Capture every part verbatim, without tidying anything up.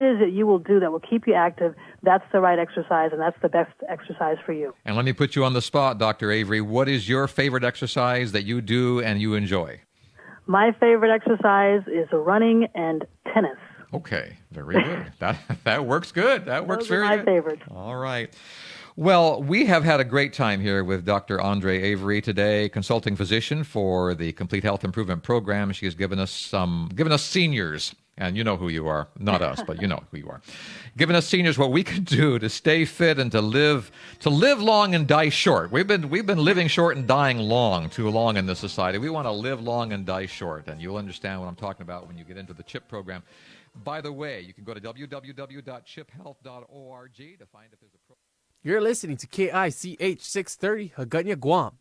is that you will do that will keep you active, that's the right exercise, and that's the best exercise for you. And let me put you on the spot, Doctor Avery. What is your favorite exercise that you do and you enjoy? My favorite exercise is running and tennis. Okay, very good. That, that works good. That works very good. Those are my favorites. All right. Well, we have had a great time here with Doctor Andre Avery today, consulting physician for the Complete Health Improvement Program. She has given us some, given us seniors, and you know who you are, not us, but you know who you are, given us seniors what we can do to stay fit and to live, to live long and die short. We've been, we've been living short and dying long too long in this society. We want to live long and die short, and you'll understand what I'm talking about when you get into the chip program. By the way, you can go to w w w dot chip health dot org to find if there's a pro- You're listening to K I C H six thirty, Hagåtña, Guam.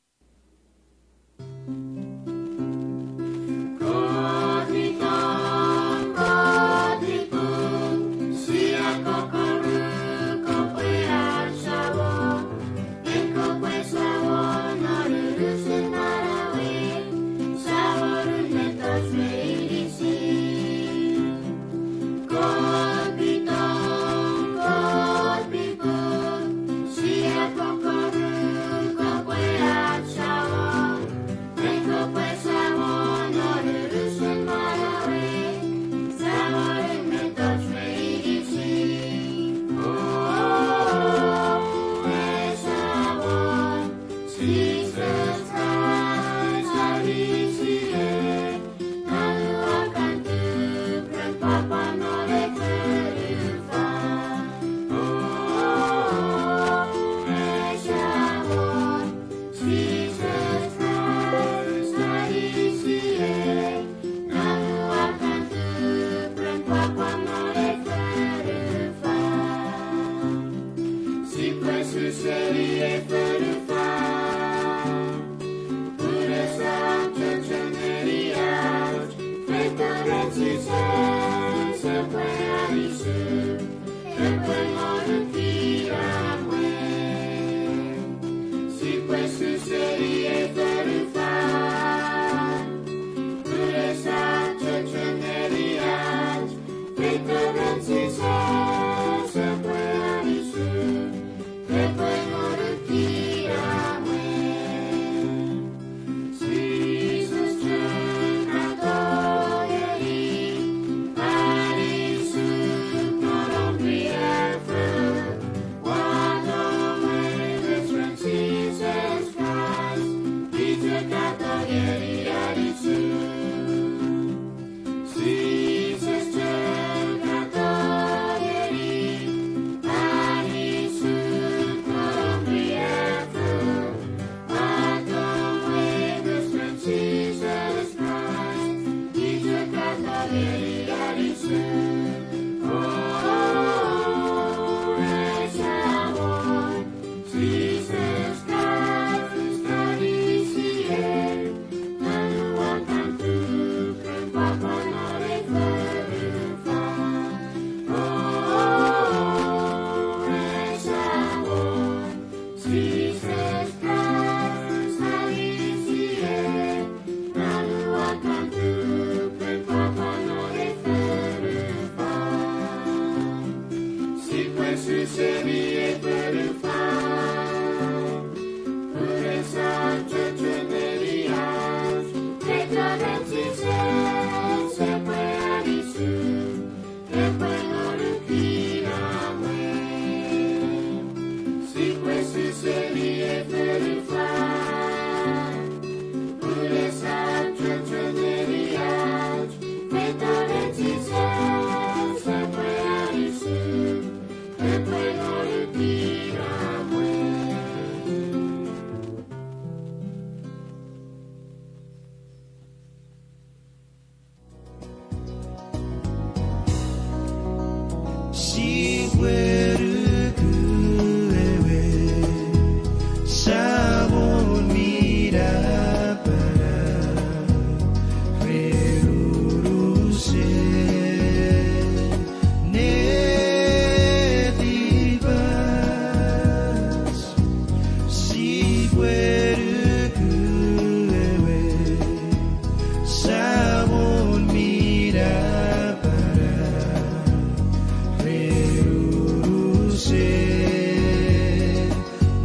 Unusen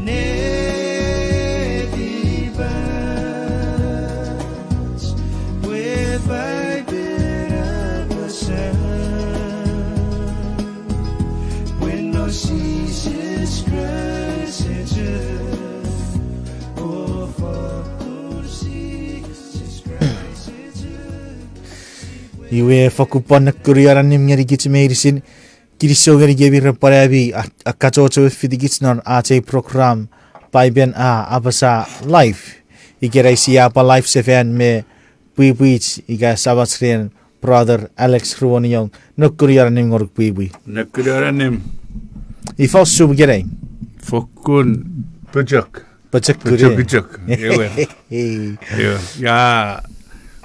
netipach pwe Paipen a apasa pwe non Jises Kraist chok, o fokkun Jises Kraist chok. Iwe fokkun pwan nekunion annim ngenikich meinisin. Kinisou ngenikemi ren pwan ami a-, akkachocho me fitikich non ach ei program, Paipen a Apasa Live. Ikenai sia pwan live sefan me pwipwich ika samach ren Brother Alex Ruoniong. Nekunion annim ngonuk pwipwi. Nekunion annim. Ifa usun ikenai? Fokkun pochok. Pochokun, eh? Pochokun, ewer. Ei. Ewer. Ua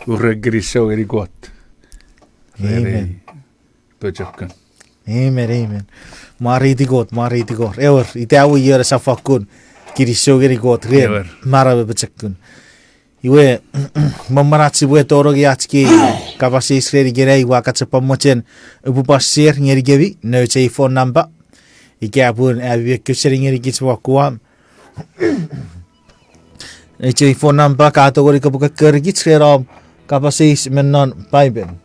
uren kinisou ngeni Kot. Amen. Pochokun. Amen, amen. Mwareiti Kot, mwareiti Kot. Ewer, ita we ion esap fokkun kinisou ngeni Kot ren, ewer, manaman me pochokun. Iwe, me mwen ach sipwe tonong ach kei kapas eis ren ikenai, ua kan chok pwan mochen upwe pwan share ngenikemi nouch ei phone number. Ika pun ami mi koseni ngenikich won Guam, nouch ei phone number ka tongeni kopwe kokkorikich ren om kapas eis me non Paipen.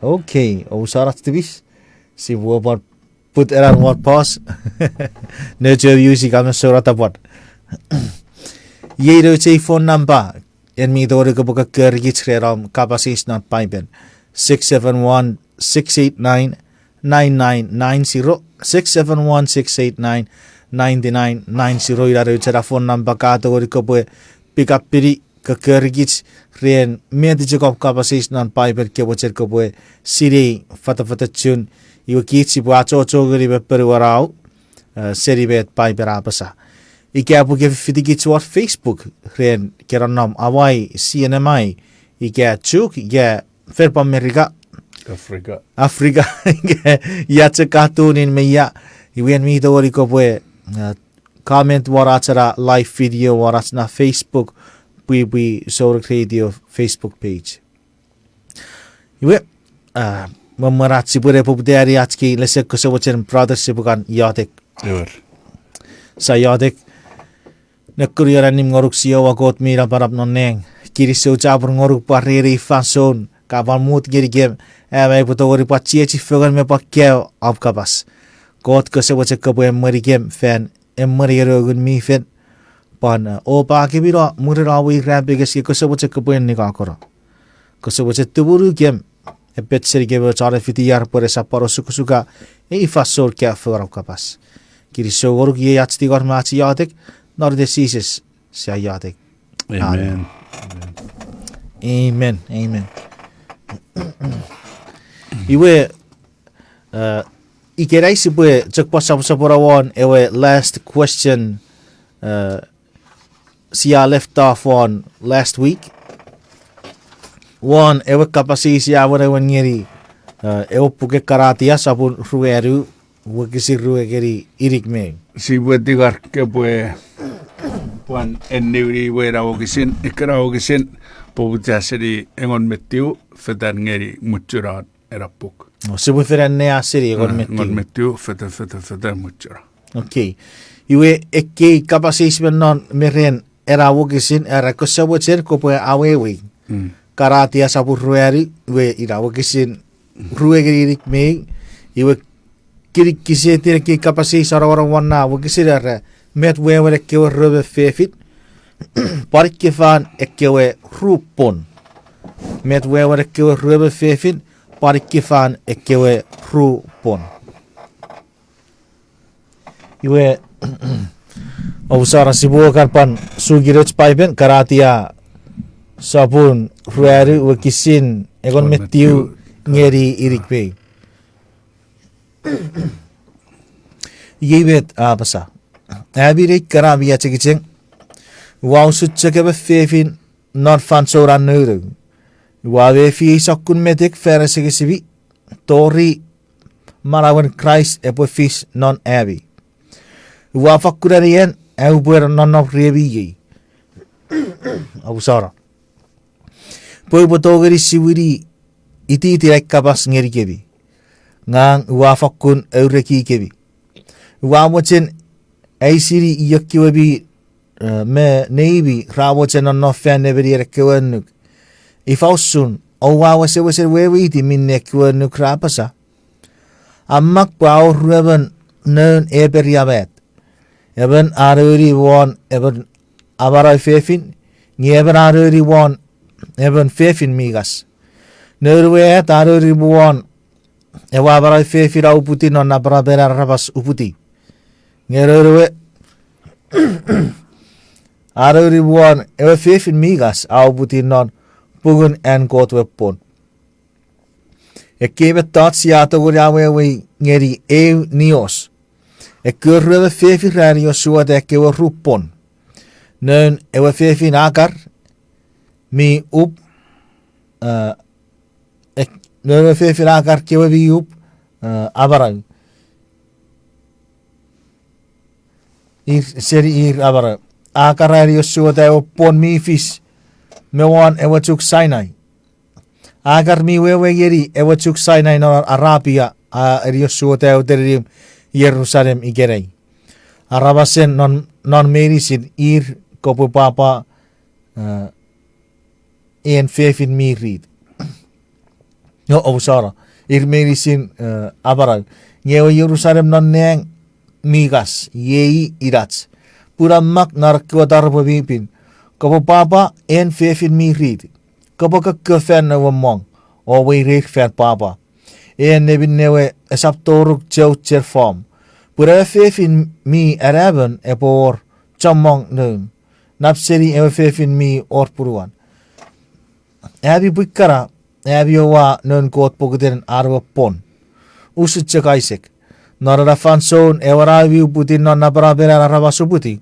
Okay, ousap ach tipis. Sipwe pwan put enan won pause. Nouch ei music a men sounata pwan. Iei nouch ei phone number, en mi tongeni kopwe kokkorikich ren om kapas eis non Paipen. Six seven one, six eight nine, nine nine nine zero, six seven one, six eight nine, nine nine nine zero, ina nouch ena phone number ka tongeni kopwe pick up-ini, kokkorikich ren met chok om kapas eis non Paipen ke mochen kopwe sinei fatafatochun, iwe kich sipwe achocho ngeni me ponuwanau, eh, seni met Paipen a apasa. Ika pwe ke fitikich won Facebook ren ke nonnom Hawaii, C N M I, ika Chuuk, ika fen pwan Merika, Africa, ika ia chok ka tunin me ia, iwe en mi tongeni kopwe, eh, comment won ach ena live video won ach na Facebook, Pwipwi Souneng Radio Facebook page. Iwe, ah, me mwen ach sipwe ne poputani ach kei lesen, kose mochen brother sipwe kan iotek. Ewer. Sa iotek. Nekunion annim ngonuk Jiowa Kot mi napanap non nang. Kinisou chapur ngonuk pwan ren ei fansoun ka pwan mut ngenikem, am aipwe tongeni pwan chiechi fengen me pwan kaeo om kapas. Kot, kose mochen kopwe emwenikem fan emweni ewe Ngun mi Fel, pwan, eh, opa kemino mwirin a wei irapenges, kose mochen kopwe nikakoro. Kose mochen tumunukem, epet senikem ewe chon efiti ar pwe resap pwan osukosuka ei fansoun kaeo fengen om kapas. Kinisou ngonuk, iei ach tingor me ach iotek, non iten Jises sia iotek. Amen. Amen, amen. Iwe, eh, ikenai sipwe chok pwan soposopono won ewe last question, eh, sia left off won last week. Won ewe kapas eis sia wenewen ngeni, eh, ewe puken Kanatia sopun ruanu, wokisin rue ngeni inik me ew. Sipwe tingor kopwe pwan eniwini iwe ena wokisin, ekkena wokisin, poputa seni engon me tiu fetan ngeni muchunon ena puk. O, sipwe fen annea seni engon me tiu. Engon me tiu fetan, fetan, fetan muchunon. Okay. Iwe ekkei kapas eis me non me ren ena wokisin, era kose mochen kopwe awewei. Kanatia sopun ruanu, iwe ina wokisin rue ngeni inik me ew, iwe kinikisetin ekkei kapas eis a nongonong won na wokisin era, met wewen ekkewe ruemon fefin, pwan ikefan ekkewe ru pwon. Met wewen ekkewe ruemon fefin, pwan ikefan ekkewe ru pwon. Iwe, ousap sipwe kan pwan suki nouch Paipen, Kanatia sopun ruanu, wokisin engon me tiu ngeni inik me ew. Iei met a apasa: Ami nei kana mi achengicheng, ua usun chok emon fefin non fansoun an nounou. Ua mefi ei sokkun metek fan asengesimi, tori manauen Kraist epwe fis non ami. Ua fakkun anean ai upwe nonnom remi iei, ousap, pwe upwe tongeni siwini ititin ai kapas ngenikemi. Ngang ua fokkun aurekikemi. Ua mochen aisini io kewe mi, eh, me neimi ra mochen nonnom fan nemenien ekkewe annuk. Ifa usun oua wesewesen weweiti minne ekkewe annuk ra apasa? A mak pwe a wor ruemon noun Apraham at. Emon a nouni won emon amanau fefin, nge emon a nouni won emon fefin mi kas. Noun we at a nouni won ewe amanau fefin a uputiw non napanapen an aramas uputiw. Nge noun we a nouni won ewe fefin mi kas a uputiw non pungun an Kot we pwon. Ekkei mettoch sia tongeni awewei ngeni eu nios. Ekkewe ruemon fefin ra niosota ekkewe ru pwon. Noun ewe fefin Akar mi up, eh, ek-, noun ewe fefin Akar kewe mi up, eh, amanau. Ir, seni ir amanau. Akar a niosota ewe pwon mi fis me won ewe chuk Sinai. Akar mi wewe ngeni ewe chuk Sinai non Arabia, a niosota ewe teninimw Jerusalem ikenai. Aramasen non, non meinisin ir kopwe pwapwa, eh, en fefin mirit. No, omusano. Ir meinisin, eh, amanau. Nge ewe Jerusalem non nang mi kas, iei inach. Pun a mak non ekkewe taropwe mi pin, kopwe pwapwa en fefin mirit. Kopwe kokko fan ewe mong, o weireir fan pwapwa. En neminnewe esap toruk chouchen fom. Pun ewe fefin mi anamon epwe wor chommong noun, nap seni ewe fefin mi wor punuan. Ami pwi kana, ami oua noun Kot pokiten an we pwon. Usun chok Isaac. Non ena fansoun ewe nau mi uputiw non napanapen an aramas uputiw,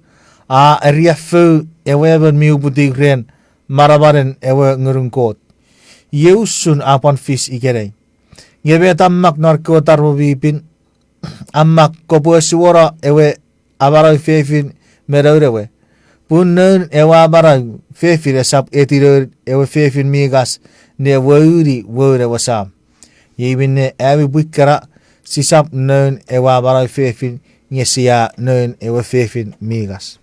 a eriaffou ewe emon mi uputiw ren manamanen ewe ngunun Kot. Iei usun a pwan fis ikenai. Nge met a mak non ekkewe taropwe mi pin, a mak kopwe asuwono ewe amanau fefin me noun ewe. Pun noun ewe amanau fefin esap eti noun ewe fefin mi kas ne wouni woun ewe sam. Iei minne ami pwi kana, sisap noun ewe amanau fefin, nge sia noun ewe fefin mi kas.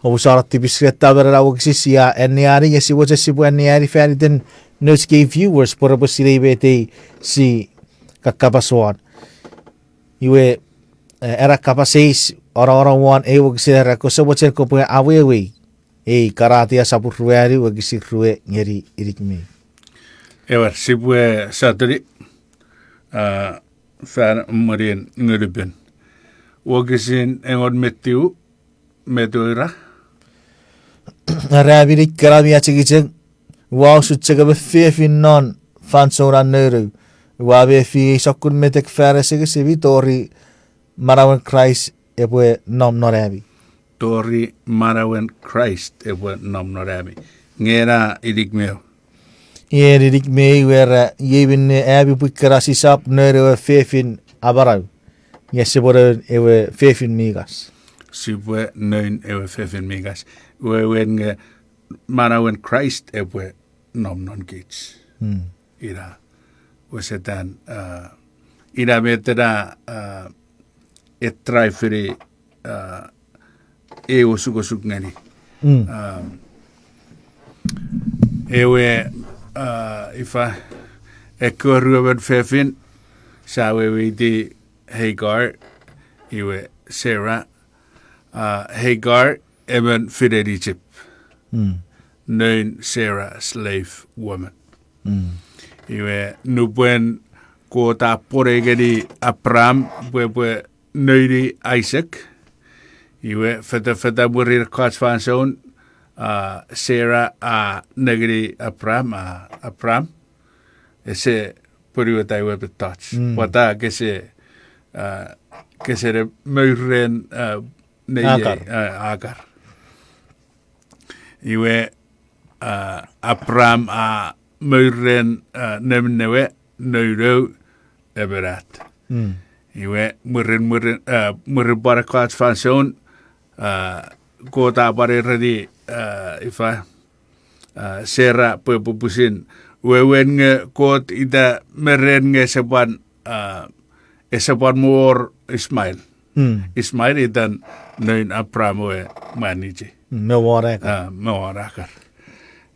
Omusano tipis ren ita me ren ewe wokisin sia anneani, nge sia mochen sipwe anneani fan iten nouch kei viewers pwe repwe sinei met ei si kakkapas won. Iwe, eh, ena kapas eis, onoono won ei wokisin era, kose mochen kopwe awewei ei Karatia sopun ruanu wokisin rue ngeni inik me ew. Ewer, sipwe sotuni, ah, fan mwirin Ngun mi Pin. Wokisin engon me tiu, met we ura? Are ami nei kana mi achengicheng, ua usun chok emon fefin non fansoun an nounou. Ua mefi ei sokkun metek fan asengesimi tori manauen Kraist epwe nom non ami. Tori manauen Kraist epwe nom non ami. Nge ena inik me ew. Ena inik me ew era, iei minne ami pwi kana sisap noun ewe fefin amanau, nge sipwe noun ewe fefin mi kas. Sipwe noun ewe fefin mi kas. Wewen nge manauen Kraist epwe nom non kich. Ina wesetan, ah, ina met ena, ah, e drive-ni, ah, ei osukosuk ngeni. Ah, ewe, ah, ifa, ekkewe ruemon fefin, sia weweiti Hagar, iwe Sarah, ah, Hagar, emon finen Egypt. Noun Sarah, slave woman. Iwe nupwen Kot a pwonei ngeni Abraham pwe epwe nouni Isaac, iwe fetafeta mwirin ekkoch fansoun, ah, Sarah a nengeni Abraham, ah, Abraham, ese pwonueta ewe mettoch. Pwata kese, ah, kese ne mouren, ah, neiei, ah, Akar. Iwe, ah, Abraham a mouren, ah, neminnewe, nounou, emon at. Iwe mwirin, mwirin, ah, mwirin pwan ekkoch fansoun, ah, Kot a pwan ereni, ah, ifa, ah, Sarah pwe epwe pwisin, wewen nge Kot ita me ren nge ese pwan a, ese pwan mo wor Ismael. Ismael itan noun Abraham we mwan ichi. Me wor Akar. A, me wor Akar.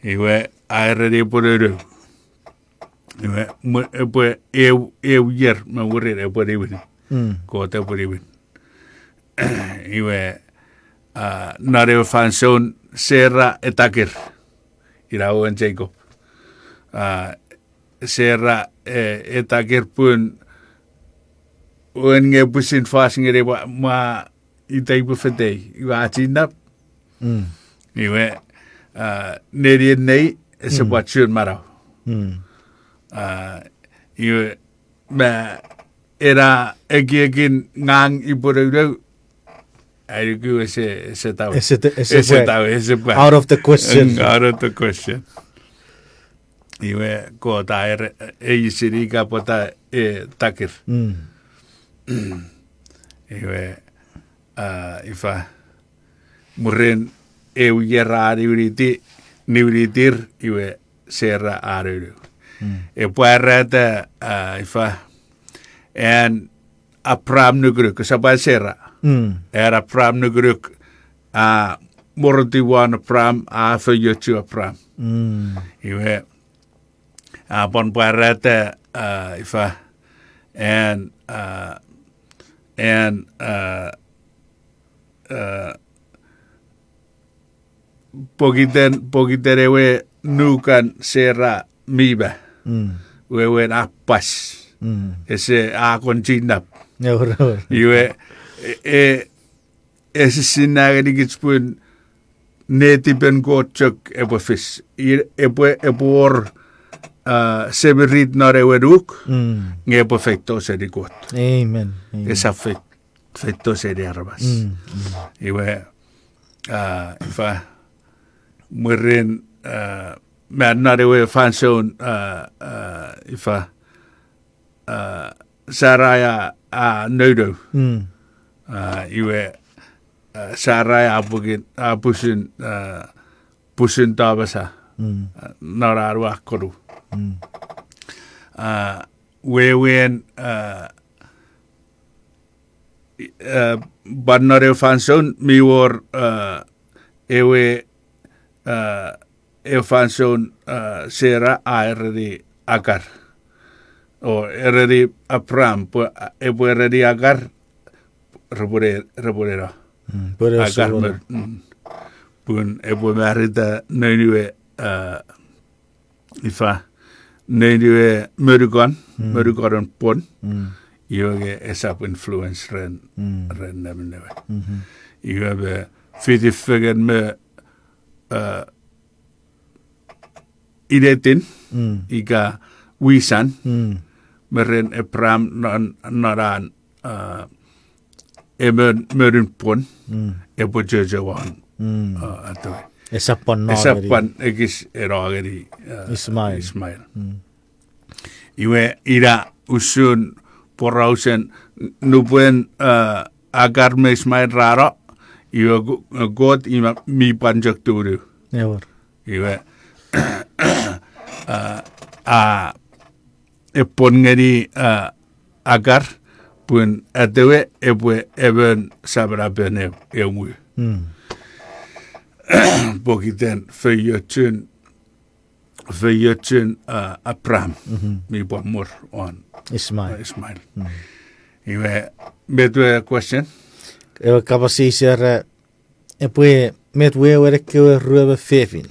Iwe, a ereni epwe nounou. Iwe, mwe-, epwe eu, eu ier me mwirin epwe niwin. Kot epwe niwin. Iwe, a, non ewe fansoun Sera e takir. Ina wewen Jacob. A, Sera, e, e takir pun, wewen nge pwisin fos ngeni mwa, mwa ita ipwe fetei, iwe a chinnap. Iwe, a, nenien nei, ese pwan chuen manau. A, iwe, me ena ekiekin ngang ipwe nounou, ai nuku ese, ese tawe. Ese ta-, ese pwe. Ese tawe, ese pwe. Out of the question. Mm, out of the question. Iwe, Kot a ere, e, eisini ika pwata e takir. Iwe, a, ifa, mwirin eu ier a niwiniti, niwinitir, iwe, Sera a nounou. Epwe pwarata, a, ifa, an Abraham nukunuk, esap an Sera. An Abraham nukunuk, a, morotiw won Abraham, a feiochu Abraham. Iwe, a pwan pwarata, a, ifa, an, a, an, a, a, pokiten, pokiten ewe nukan Sera mi ma. Wewen a pas. Ese a kon chinnap. Iwe, e, e, esisinna ngenikich pun netipen Kot chok epwe fis. I-, epwe, epwe wor, a, semirit non ewe nuk, nge epwe feito seni Kot. Amen. Esap feit-, feito seni aramas. Iwe, a, ifa, mwirin, a, me non ewe fansoun, a, a, ifa, a, Sarai a, a nounou. A, iwe, a, Sarai a pukin, a pusin, a, pusin Tomasa. A, non an we akkonu. A, wewen, a, i-, a, pwan non ewe fansoun mi wor, a, ewe, a, ewe fansoun, a, Sera a ereni Akar. O ereni Abraham, pwe, a, epwe ereni Akar, repwe ne-, repwe neno. Akar me, pun epwe marita noun we, a, ifa, noun we monukon, monukonen pwon, iwe nge esap influence ren, ren neminewe. Iwe me fiti fengen me, a, inetin, ika wisan, me ren Abraham non, non an, a, emon monun pwon, epwe chocho won, a, atewe. Esap pwan ekis eno ngeni, a, Ismael. Iwe ina usun porausen nupwen, a, Akar me Ismael ra no, iwe Ko-, Kot ina mi pwan chok tumunu. Iwe, a, a, epwon ngeni, a, Akar, pun atewe epwe emon sapenapen ew mwu. Pokiten feiochun, feiochun, a, Abraham, mi pwan mwor won Ismael. Iwe, met we question? Ewe kapas eis era, epwe met wewen ekkewe ruemon fefin?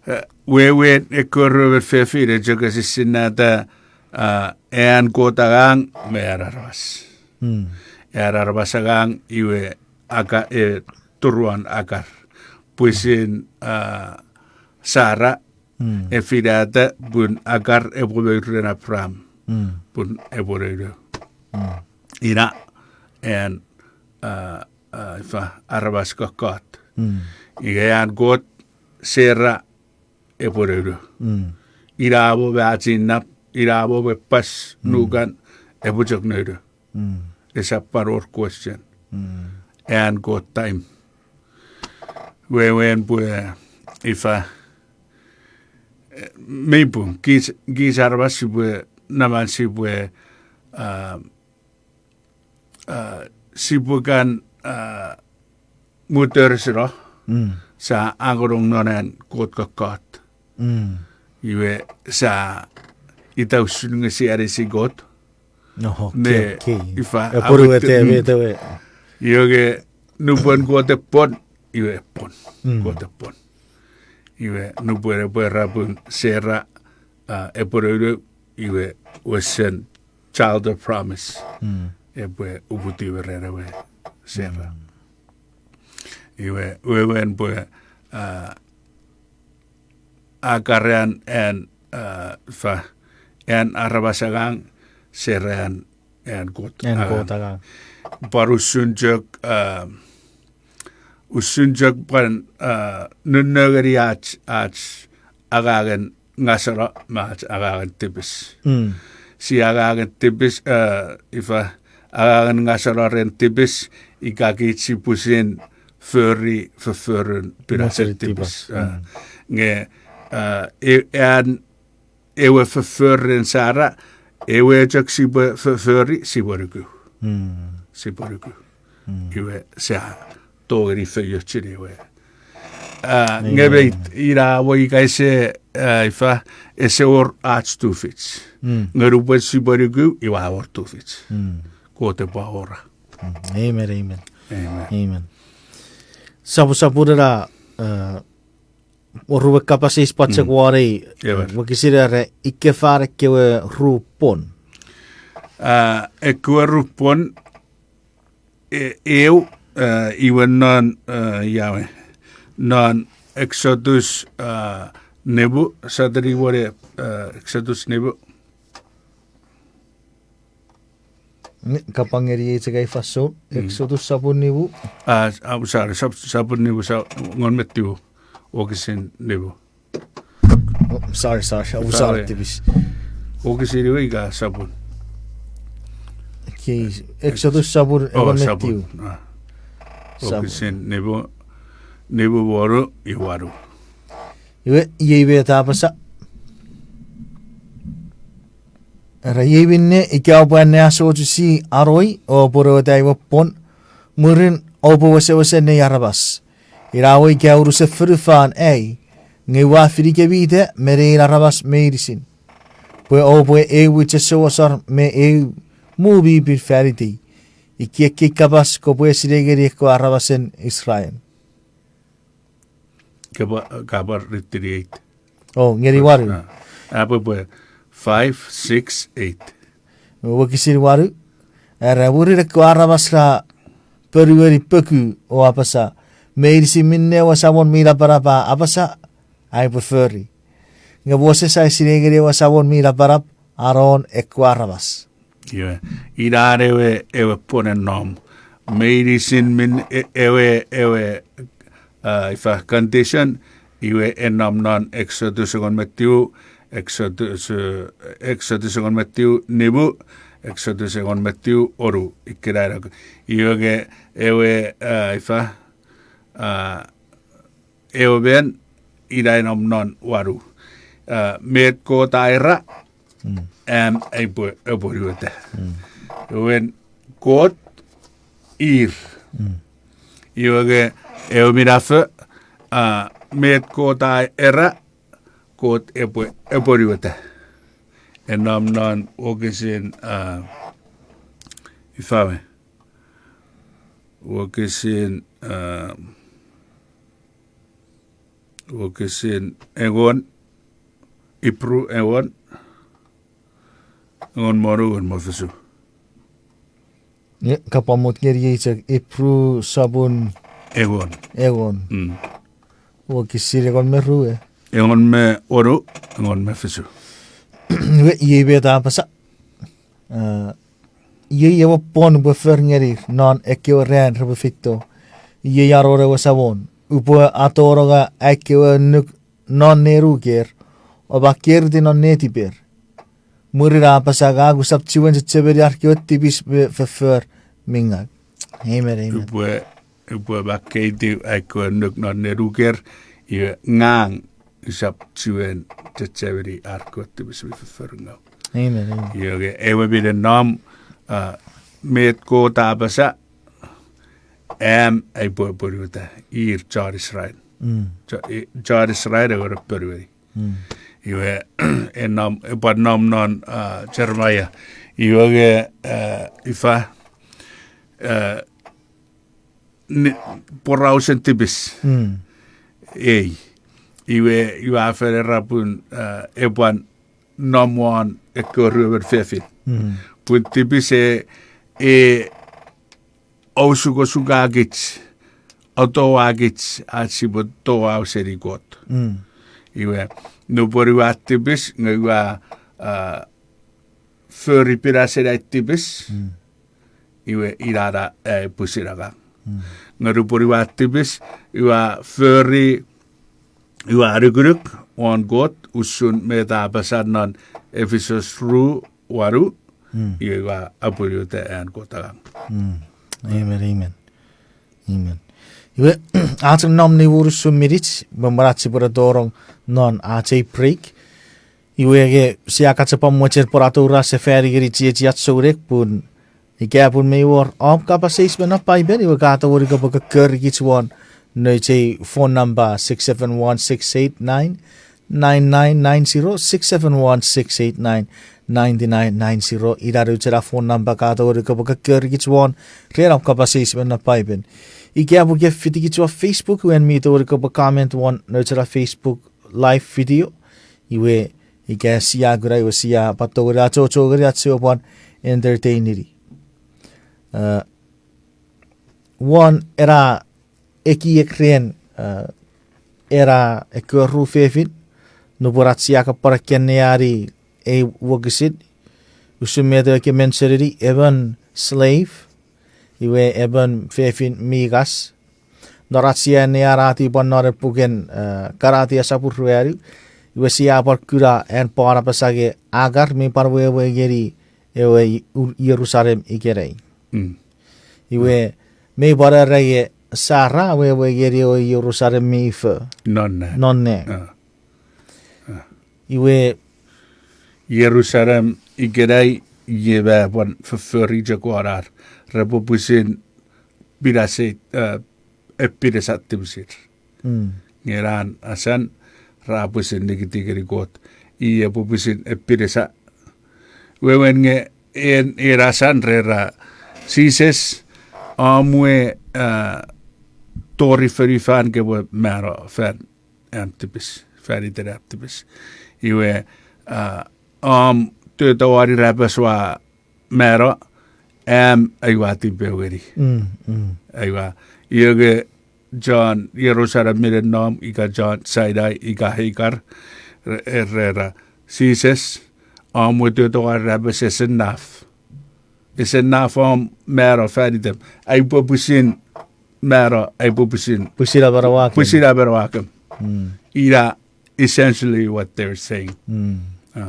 E, wewen ekkewe ruemon fefin, e chok esisinnata, a, an Kot angang me an aramas. An aramas angang iwe Aka-, e, turun Akar. Pwisin, a, Sara, e finata pun Akar epwe mouren Abraham. Pun epwe nounou. Ina, an, a, a, ifa, aramas kokkot. Ika an Kot, Sera, epwe nounou. Ina mo me a chinnap, ina mo me pas nukan, epwe chok nounou. Esap pwan wor question. An Kot time. Wewen pwe, ifa, e, mei pung, kich, kich aramas sipwe, naman sipwe, ah, ah, sipwe kan, ah, mutersino, mm, sa angonong non an Kot kokkot. Mm. Iwe sa ita usun nge sia anisi Kot. No, me okay, okay. Ifa, epwe ruete, mm, met ewe. Iwe nge nupwen Kot epwon, iwe epwon. Mm. Kot epwon. Iwe nupwen epwe rapun Sera, ah, epwe nounou, iwe wesen child of promise. Mm. Epwe uputiw ren ewe Sera. Mm. Iwe, wewen pwe, ah, Agar an, an, ah, ifa, an aramas angang, Sera an, an Kot, an Kot angang. Pwan usun chok, ah, usun chok pwan, ah, nonno ngeni ach, ach angangen ngaseno me ach angangen tipis. Mm. Sia angangen tipis, ah, ifa, angangen ngaseno ren tipis, ika kich sipwe pwisin fori fofforun pinasen tipis. Ah, mm, nge, ah, e-, an ewe fofforun Sera, ewe chok sipwe fo-, fori, sipwe nuku. Mm. Sipwe nuku. Mm. Iwe sia tongeni feiochuni ewe. Ah, nge, amen, meit, ina we ika ese, ah, ifa, ese wor ach tufich. Mm. Nge nupwen sipwe nuku, iwe a wor tufich. Mm. Kot epwe awora. Mm. Amen, amen. Amen. Amen. Sopwosopwun ena, ah, oruwe kapas eis pwal chok, mm, won ei, ewer, wokisin era ika fan ekkewe ru pwon. Ah, ekkewe ru pwon, e-, eu, ah, iwe non, ah, ia we, non Exodus, ah, nimu, sotuni wone, ah, Exodus nimu. Ni, kapangeni ei chok ei fansoun, mm, Exodus sopun nimu. Ah, ah, sorry, sop-, sopun nimu, sa-, ngon me tiu, wokisin nimu. Oh, sorry, sorry, sorry, tipis. Wokisin nimu ika sopun? Okay, Exodus sopun, oh, engon me tiu. Ah. Sopun. Wokisin nimu, nimu wonu, iwe wanu. Iwe, iei met a apasa. Era iei minne ika oupwe anneasochisi anoi o apwonueta ewe pwon, mwirin oupwe wesewesen nei aramas. Ina we ika unusen fonufan ai, nge ua finikemi ita me nein aramas meinisin, pwe oupwe eu mwichen souasor me eu muu mi pin fan itei. Ikkei ekkei kapas kopwe sinei ngeni ekkewe aramasen Israel. Kapwa, kapwa ritini eight. Oh, ngeni wanu. Ah, apwe pwe five, six, eight. Wokisin wanu. Era mwirin ekkewe aramas ra ponueni poku o apasa, meinisin minne ewe Samon mi Napanap a apasa, aipwe fori. Nge Moses a sinei ngeni ewe Samon mi Napanap anon ekkewe aramas. Iwe, inan ewe, ewe pwonen nom. Meinisin min, e-, ewe, ewe, ah, ifa condition, iwe e nom non Exodus engon me tiu, Exodus, eh, Exodus engon me tiu nimu, Exodus engon me tiu onu, ikkena ena. Iwe nge ewe, ah, ifa, ah, ewe men, ina e nom non wanu. Ah, met Kot a era, mm, am aipwe, aipwe apwonueta. Mm. Ewe Kot ir. Mm. Iwe nge ewe minafo, ah, met Kot a era, Kot epwe, epwe apwonueta. E nom non wokisin, ah, ifa we. Wokisin, ah, wokisin engon, Ipru engon, engon me wonu, engon me fisu. Ie, kapwa mot ngeni ei chok Ipru sopun engon. Engon. Mm. Wokisin engon me rue. Engon me wonu, engon me fisu. Iwe, iei met a apasa. Ah, iei ewe pwon upwe fori ngenir non ekkewe ran repwe feito. Iei anon ewe Samon. Upwe atononga ai kewe annuk non nenuker, o pakkeriti non netiper. Mwirin a apasa, ngang usap chiwen chechemeni ar kewe tipis me foffor mi ngaw. Amen, amen. Upwe, upwe pakkeiti ai kewe annuk non nenuker, iwe ngang usap chiwen chechemeni ar kewe tipis me foffor ngaw. Amen, amen. Iwe ke ewe minen nom, a, met Kot a apasa, am aipwe apwonueta, ir chon Israel. Mm. Cho-, i-, chon Israel ewe repwe ponueni. Mm. Iwe, e nom, epwe nom non, a, Jeremiah. Iwe ke, a, ifa, a, ni-, porausen tipis. Mm. Ei. Iwe, iwe a fen era pun, a, epwe nom won ekkewe ruemon fefin. Mm. Pun tipis e, e, ousukosukakich, otouakich, ach sipwe touau seni Kot. Mm. Iwe, nupwen ua tipis, nge ua, a, fori pinasen ai tipis, mm, iwe ina na ai pwisin angang. Mm. Nge nupwen ua tipis, ua fori, ua anukunuk won Kot, usun met a apasa non Efisus ru, wanu, mm, iwe ua apwonueta an Kot angang. Mm. Amen, amen. Amen. Iwe, ach nom nimu unusun minich, me mwen ach sipwe ne tonong non ach ei break. Iwe ke sia kachepwan mochen pwan atoura sefani ngeni chiechiach souneng pun ika pun mei wor om kapas eis me non Paipen, iwe ka tongeni kopwe kokkori kich won nouch ei phone number six seven one, six eight nine, nine nine nine zero, six seven one, six eight nine, nine nine nine zero. Ina nouch ena phone number ka tongeni kopwe kokkori kich won ren om kapas eis me non Paipen. Ika pun ke fiti kich won Facebook, iwe en mi tongeni kopwe comment won nouch ena Facebook live video. Iwe ika sia kuna iwe sia pwan tongeni achocho ngeni ach sipwe pwan entertainini. A, won ena ekiek ren, a, ena ekkewe ru fefin, nupwen ach sia kan pwan akkanneani ei wokisin, usun met ewe ke mentioneni, emon slave, iwe emon fefin mi kas. Non ach sia anneani pwan non ewe puken, a, Kanatia sopun ruanu, iwe sia pwan kuna an Pwon apasa nge Akar mi pwan wewe ngeni ewe Jerusalem ikenai. Mm. Iwe, mei pwan era nge Sara wewe ngeni ewe Jerusalem mi fo. Non nang. Non nang. Iwe, Jerusalem ikenai, iwe pwan foffori chok won ar, repwe pwisin pinasei, a, epinesa tipisir. Mm. Nge ena asan, ra pwisin nikiti ngeni Kot, i epwe pwisin epinesa. Wewen nge en, en asan re ra, Jises, om we, a, tori fonufan kopwe mano fan am tipis, fan iten am tipis. Iwe, a, om toto won irapenges ua mano, am aua tipeu ngeni. Mm, mm. Aua, iwe nge chon Jerusalem minen nom, ika chon Sinai, ika Hagar, re-, re-, ra, Jises, om we toto won irapenges ese naf. Ese naf om mano fan item. Aipwe pwisin mano, aipwe pwisin, pwisin amanaua kem. Pwisin amanaua kem. Mm. Ina essentially what they're saying. Mm. A,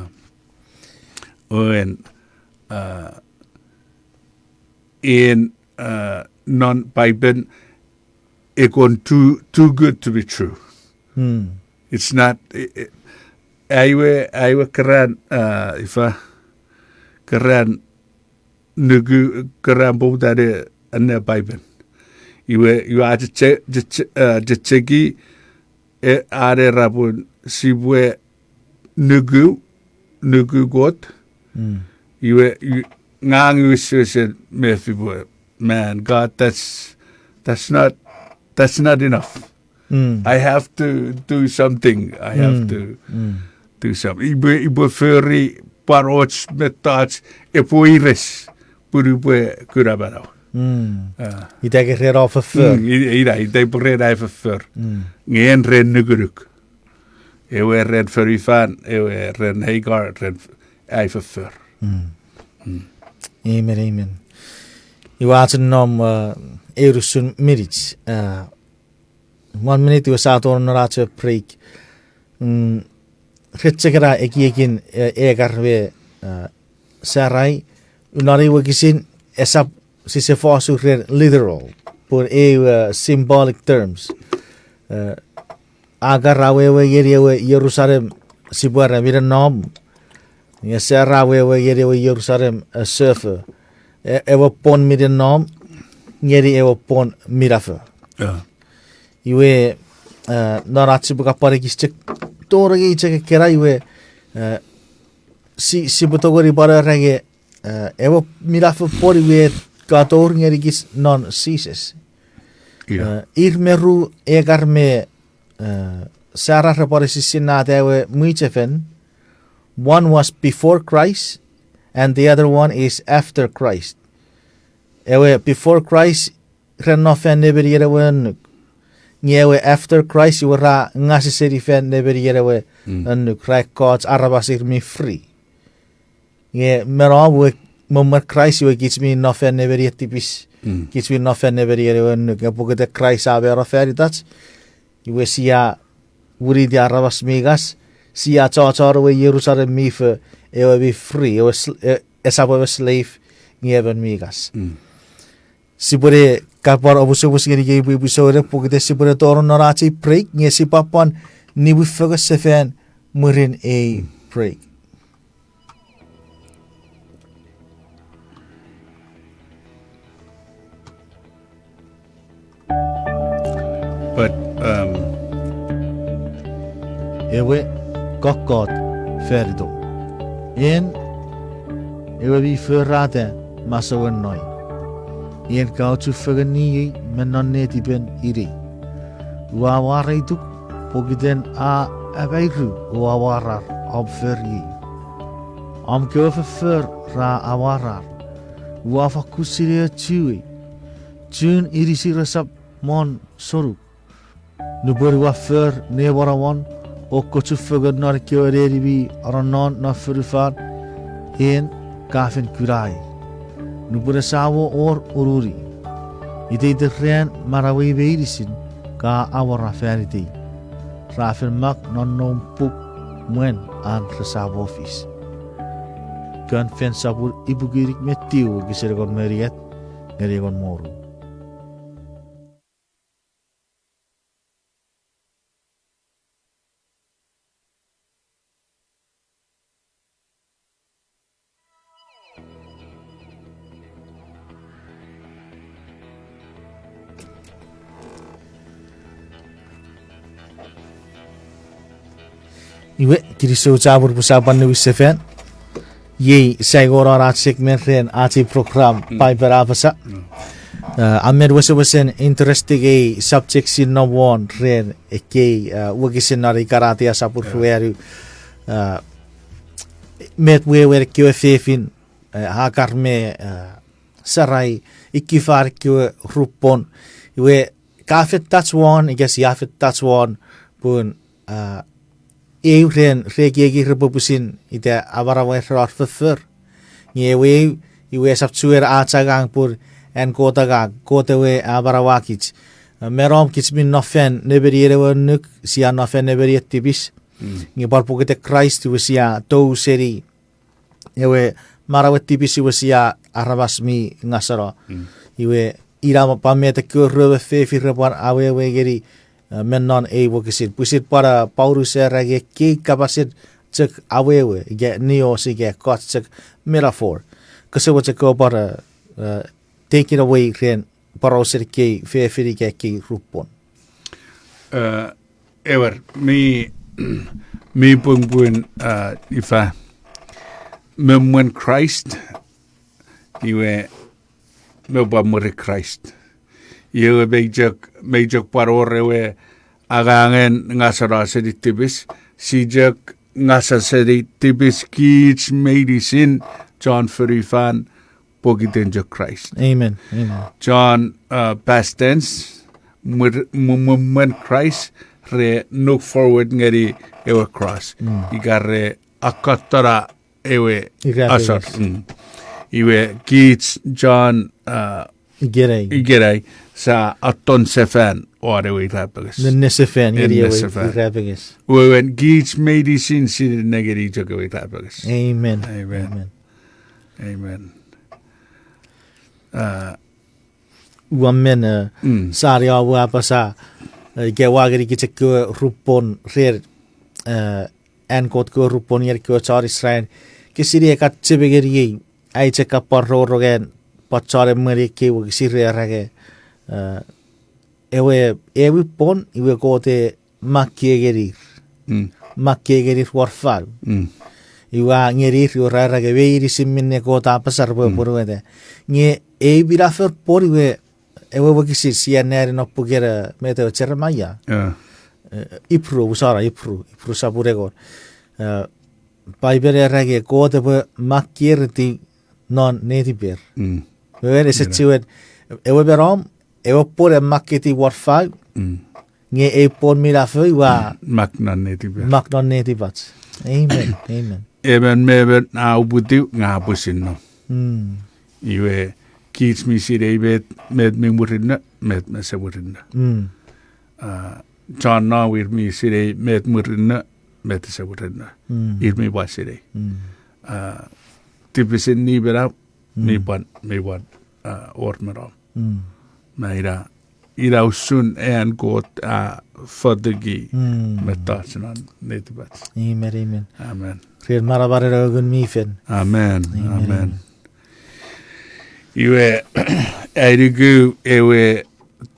wewen, a, en, a, non Paipen, ekon too, too good to be true. Mm. It's not, i-, i-, aiwe, aiwe keran, a, ifa, keran nuku, keran poputa ne anneani Paipen. Iwe, iwe a cheche-, cheche-, a, checheki, e, a era pun sipwe nuku, nuku Kot. Mm. Iwe, i-, ngang iwe sesen mefi pwe, man, God, that's, that's not, that's not enough. Mm. I have to do something. I have, mm, to, mm, do something. Ipwe, ipwe fori pwan och mettoch epwe weires pun upwe kuna manau. Mm. A. Ita ke ren om foffor. Mm, i-, ina, ita pwe ren ai foffor. Mm. Nge en ren nukunuk. Ewe ren fonufan, ewe ren Hagar, ren f-, ai foffor. Mm. Mm. Amen, amen. Iwe ach nom, a, eu unusun minich, a, one minute iwe sa tonong non ach break. Mm, ren chok ena ekiekin, e, Hagar me, a, Sarai, non ei wokisin, esap sise fos ren literal, pun eu, a, symbolic terms. A, Hagar a wewe ngeni ewe Jerusalem sipwe era minen nom. Nge Sarah a wewe ngeni ewe Jerusalem, eh, sefo. E-, ewe pwon mi nom ngeni ewe pwon mi nafo. Iwe, eh, non ach sipwe kapwan ekis chok tori ngeni chok ekkena iwe, eh, si-, sipwe tongeni pwan era nge, eh, ewe mi nafo pwon iwe katour ngenikich non Jises. Eh, ir me ru Hagar me, eh, Sarah repwe pwan esisinnata ewe mwichefen, one was before Christ and the other one is after Christ. Ewe before Christ ren non fan nemenien ewe annuk. Nge ewe after Christ iwe ra ngaseseni fan nemenien ewe annuk, ra ekkoch aramas ir mi free. Nge me nom we, me mwen Kraist iwe kich mi nom fan nemenien tipis. Kich mi nom fan nemenien ewe annuk. Nge pokiten Kraist a mano fan itach, iwe sia winiti aramas mi ngas, sia chochon ewe Jerusalem mi fo, ewe mi free, ewe sl-, e-, esap ewe slave, nge emon mi ngas. Sipwene kapwan omusomus ngenikemi pwipwi souneng pokiten sipwene tonong non ach ei break, nge sipwe pwan niwin fengen sefan mwirin ei break. But, um, ewe kokkot fanito. En ewe mi forata masouen noi. En ka ochufengen niei me non netipen inei. Ua mwareituk pokiten a amairu o amwarar om foriei. Om kewe foffor ra amwarar. Ua fakkun sineiochuei. Chun inisir esap mon sonuk. Nupwen ua for ne monomon o kochufengen non ekkewe neni mi anonnon non fonufan, en ka fen kunai. Nupwen esamo wor ununi, iteiten ran manauei meinisin ka awora fan itei. Ra fen mak non noum puk mwen an resamo fis. Kon Fen sopun ipuku inik me tiu wokisin engon me unungat ngeni engon me ru. Iwe, kinisou chapur pwe sa pwan niwin sefan. Iei sa ingonon ach segment ren ach ei program, Paipen a Apasa. Eh, a men wesewesen interesting ei subject sia nom won ren ekkei, eh, wokisin non ei Kanatia sopun ruanu, eh, met wewen ekkewe fefin, eh, Hagar me, eh, Sarai, ikifar ekkewe ru pwon. Iwe, ka fen touch won, ika sia fen touch won, pun, ah, eu ren, re ekieki repwe pwisin ita amanaua ren ar foffor. Nge ewe eu, iwe esap chuen ach angang pun an Kot angang, Kot ewe a amanauakich. Ah, me nom kich mi nom fan nemenien ewe annuk, sia nom fan nemenien tipis. Nge pwan pokiten Kraist iwe sia tou seni ewe manauen tipis iwe sia aramas mi ngaseno. Iwe ina pwan met ekkewe ruemon fefin repwe pwan awewe ngeni, eh, me non ei wokisin. Pwisin pwan, eh, Paulus era nge ekkei kapasen chok awewe, ika nios, ika ekkoch chok metaphor. Kose mochen kopwe pwan, eh, take it away ren porausen ekkei fefin ika ekkei ru pwon. Eh, ewer, mi, mi pwunpwun, eh, ifa, me mwen Kraist, iwe, me pwan mwirin Kraist. Iwe mei chok, mei chok pwan wor ewe angangen ngaseno seni tipis, sia chok ngaseno seni tipis kich meinisin chon fonufan pokiten chok Kraist. Chon, uh, past tense, mwen, mwen, mwen Kraist re look forward ngeni ewe cross. Ika re akkatona ewe asor. Iwe kich chon, uh, ikenai, ikenai, sa atton sefan won ewe irapenges. Nenne sefan ngeni ewe irapenges. Wewen kich meinisin sinei nengeni chok ewe irapenges. Amen. Amen. Ua men, eh, sani a ua apasa, eh, ika ua ngenikich ekkewe ru pwon ren, eh, an Kot kewe ru pwon ngeni ekkewe chon Israel. Ke sinei ka cheme ngeniei, ai chok ka pwan rongorong an pwan chon emweni ekkei wokisin re era nge, eh, ewe, ewe pwon, iwe Kot e makkei ngenir. Mm. Makkei ngenir won fau. Mm. Iwe a ngenir, iwe ra era nge meinisin minne Kot a apasa repwe, mm, apwonueta. Nge ei minafon pwon iwe, ewe wokisin sia anneani non puken, eh, met ewe, Jeremaia. Yeah. Eh, Ipru, usana Ipru, Ipru sopun engon. Eh, Paipen era nge Kot epwe makkeiti non netiper. Mm. Wewen ese, yeah, chiwen, ewe me nom, ewe pwon e makketiw won fau, mm, nge ei pwon minafo iwe a mak non netipach. Mak non netipach. Amen. Amen. Emon me emon a uputiw nge a pwisin nom. Mm. Iwe, kich mi sinei met, met mi murinno, met mi ese murinno. Mm. Ah, chon nom ir mi sinei met murinno, met ese murinno. Mm. Ir mi pwan sinei. Mm. Ah, tipisin nimenap, mi, mm, pwan, mi pwan, ah, wor me nom. Mm. Me ina, ina usun an Kot a fotuki, mm, mettoch non netipach. Amen, amen. Amen. Ren manamanen ewe Ngun mi Fel. Amen, amen, amen, amen. Iwe, ai nuku ewe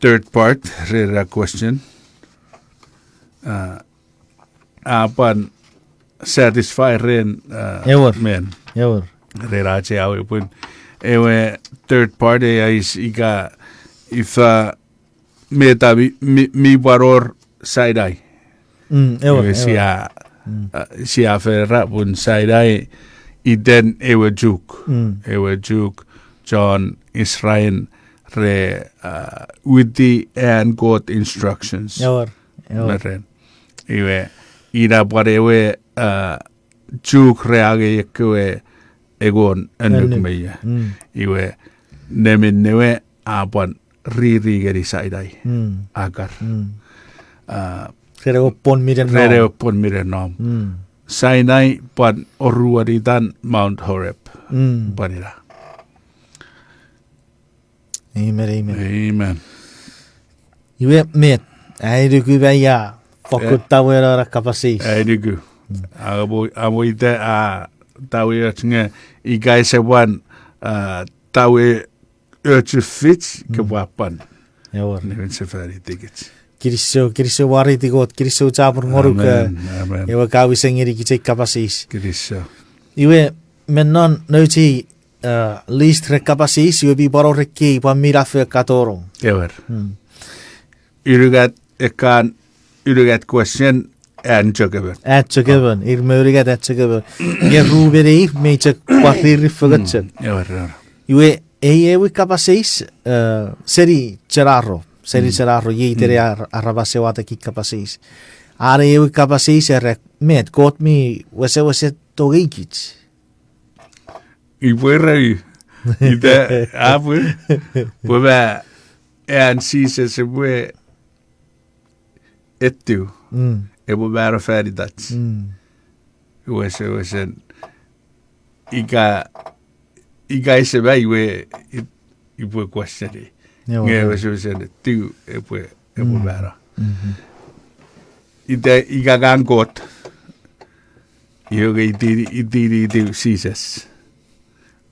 third part ren ena question. Ah, a pwan satisfy ren, uh, ewer, men. Ewer. Ren ach ei awe pun ewe third part e ais ika ifa meta mi, mi, mi pwan wor Sinai. Mm, ewer, ewer. Iwe sia, mm, uh, sia fen era pun Sinai iten ewe Chuuk. Mm. Ewe Chuuk chon Israel re, uh, witi an Kot instructions. Ewer, ewer. Me ren. Iwe, ina pwan ewe, uh, Chuuk re angei ekkewe engon annuk, annuk me ia. Mm. Iwe, nemin newe a pwan riri ngeni Sinai. Mm. Akar. Mm. Ah, ren ewe pwon mi ren, ren nom, ewe pwon mi ren nom. Mm. Sinai pwan oruan itan Mount Horeb. Mm. Pwan ina. Amen, amen. Amen. Iwe met, ai nuku me ia, fokkun, eh, taweno ena kapas eis. Ai nuku. Mm. Amo, amo ita a tawe och nge ika ese pwan, ah, tawe och fich, mm, kopwe pwan. Ewer. Niwin sefani tikich. Kinisou, kinisou wareiti Kot, kinisou chapur ngonuk, amen, eh, amen, ewe ka wisen ngenikich ei kapas eis. Kinisou. Iwe, me non nouch ei, eh, list ren kapas eis, iwe mi pwan wor ekkei pwan mi naf ka tonong. Ewer. Hmm. Unungat ekkan, unungat question, an chok emon. An chok emon, ir me unungat an chok emon. Nge ruemon ir mi chok pwan riri fengen chok. Hmm. Ewer, ewer. Iwe, ei ewe kapas eis, eh, seni chenaro, seni, hmm, chenaro, iei iten, hmm, ar-, aramas ewe ateki kapas eis. Are ewe kapas eis era, met, Kot mi wesewesen tongeikich. Ipwe rau. Ita, apwe, pwe ma, an Jises epwe etiw. Mm. Epwe mano fanitach. Mm. Wesewesen, ika, ika ese ma iwe, i-, ipwe question e. Ewer. Nge wesewesen etiw epwe, epwe, mm, mano. Mhm. Ita, ika ngang Kot, iwe nge itini, itini itiw Jises.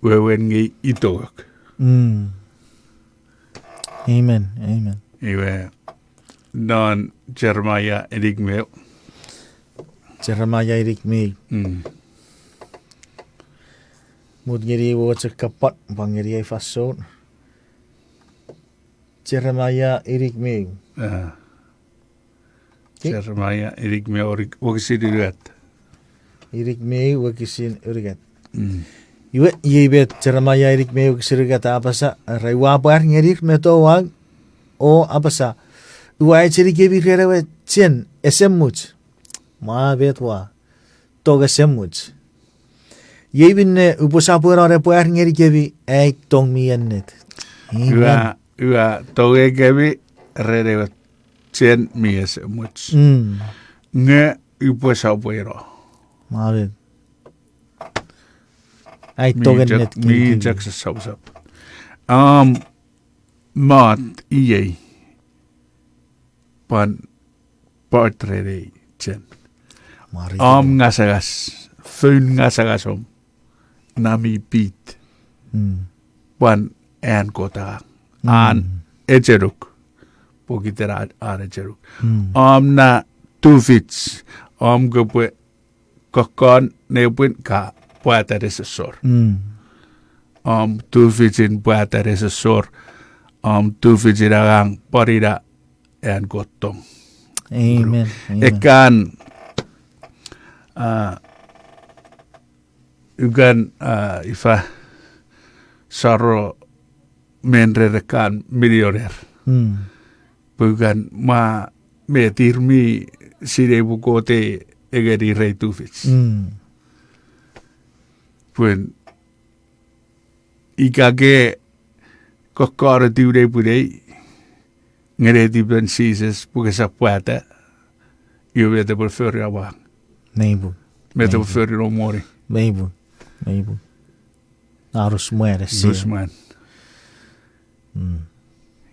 Wewen nge itongok. Mm. Amen, amen. Iwe, non Jeremaia inik me ew. Jeremaia inik me ew. Mm. Mut ngeni ewe ochok kapwan, pwan ngeni ei fansoun. Jeremaia inik me ew. Ah. Oke. Jeremaia inik me ew, wokisin unungat. Inik me ew wokisin unungat. Mm. Iwe, iei met Jeremaia inik me ew wokisin unungat a apasa, era, ua pwar ngenir me touau, o apasa, ua echenikemi ren ewe chen esemuch. Ma met ua, tong esemuch. Iei minne upwe sopweno ne pwar ngenikemi ai tong mi ennet. Amen. Ua, ua tongekemi ren ewe chen mi esemuch. Mm. Nge upwe sopweno. Amen. Ai tong ennet ngenikemi. Mi chok sosopsop. Am, mot iei. Pwan part ren ei chen. Mari. Om ngasangas, foun ngasangas om. na mi pit. Pwan an Kot angang. An echenuk. Pokiten an, an echenuk. Om na tufich, om kopwe kokkon nepwin ka pwata nesosor. Om tufichin pwata nesosor, om tufichin angang pwan ina an Kot tong. Amen. Amen. Ekkan, a, ukan, a, ifa, saro men ren ekkan millionaire. Pwe ukan mwa met ir mi sinei pwe Kot e ngeni rei tufich. Pwe ika ke kokkori tiw nepwinei, nge netipen Jises pwe kesap pwata, iwe met epwe fori amang. Met epwe fori no moni. Arus mwan.